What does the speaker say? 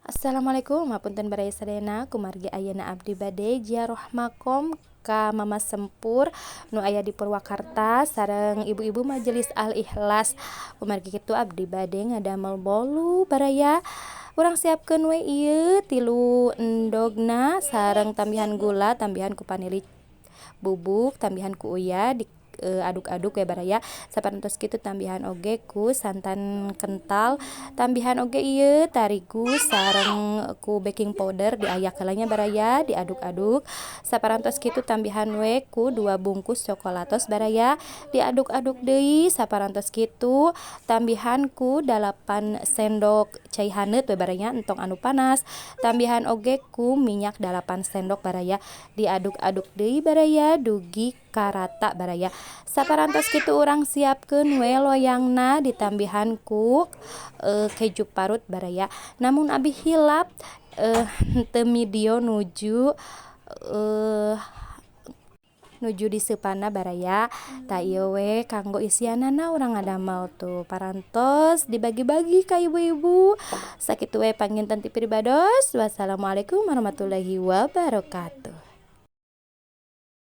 Assalamualaikum, hapunten baraya sadayana. Kumargi ayeuna abdi bade ziarah makom ka Mama Sempur nu aya di Purwakarta sareng ibu-ibu Majelis Al Ikhlas. Kumargi kitu abdi bade ngadamel bolu, baraya. Urang siapkeun we ieu tilu endogna sareng tambihan gula, tambihan ku vanili bubuk, tambihan ku uyah, di aduk-aduk we, baraya. Saparantos kitu tambihan oge ku santan kental, tambihan oge ieu tarigu sareng ku baking powder, diayak heula nya, baraya, diaduk-aduk. Saparantos kitu tambihan we ku 2 bungkus coklatos, baraya, diaduk-aduk deui. Saparantos kitu tambihan ku 8 sendok cai haneut we, baraya, entong anu panas, tambihan oge ku minyak 8 sendok, baraya, diaduk-aduk deui, baraya, dugi karata, baraya. Saparantos kitu urang siapkeun we loyangna, ditambihan ku keju parut, baraya. Namun abi hilap teu video nuju diseupanna, baraya. Tah, ieu we kanggo isianana urang ngadamel tuh parantos dibagi-bagi ka ibu-ibu. Sakitu we panginten ti pribados. Wassalamualaikum warahmatullahi wabarakatuh.